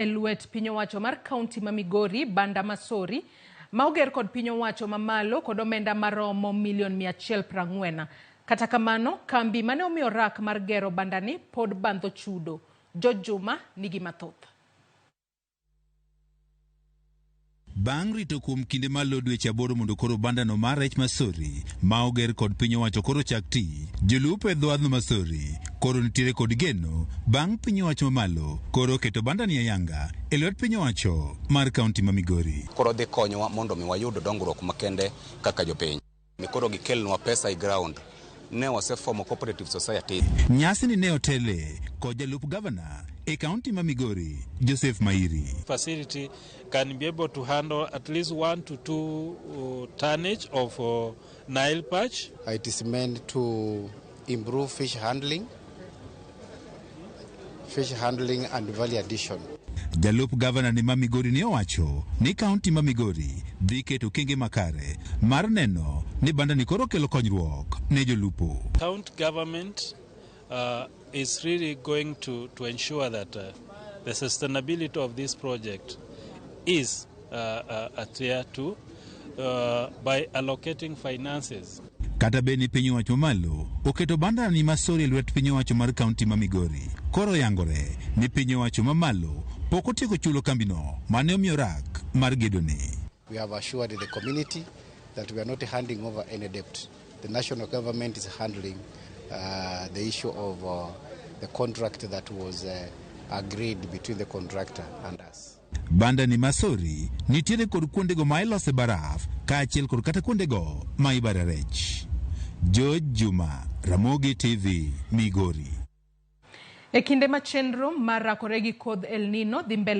E lwet piny owacho mar kaunti ma Migori, banda Masori, ma oger kod piny owacho mamalo kod omenda maromo milion 140. Kata kamano, kambi mane omiyo rak mar gero bandani pod bandho chudo. George Juma nigi mathoth. Bang' rito kuom kinde malo dweche 8 mondo koro bandano mar rech Masori ma oger kod piny owacho koro chak ti, jolupo e dho wadhno Masori koro nitiere kod geno bang' piny owacho mamalo koro keto bandani ayanga e lwet piny owacho mar kaunti ma Migori. Koro dhi konyowa mondo mi wayud dongruok makende kaka jopiny. Koro gikelnwa pesa e ground. Ne waseformo cooperative society. Nyasini ne otele kod jalup gavana e kaunti ma Migori, Joseph Mairi. Facility can be able to handle at least 1 to 2 tonnage of Nile perch. It is meant to improve fish handling and value addition. Jalup gavana ni ma Migori ne owacho ni kaunti ma Migori dhi keto okenge makare mar neno ni bandani koro kelo konyruok ne jolupo. County government is really going to ensure that the sustainability of this project is adhered to by allocating finances. Kata bed ni piny owacho mamalo oketo bandani Masori e lwet piny owacho mar kaunti ma Migori, koro yangore ni piny owacho mamalo pok otieko chulo kambino mane omiyo rak mar gedoni. We have assured the community that we are not handing over any debt. The national government is handling the issue of the contract that was agreed between the contractor and us. Bandani Masori nitiere kod kuondego ma ilose baraf kaachiel kod kata kuondego ma ibare rech. George Juma, Ramogi TV, Migori. E kinde ma chenro mar rakore gi kodh El Nino dhi mbele.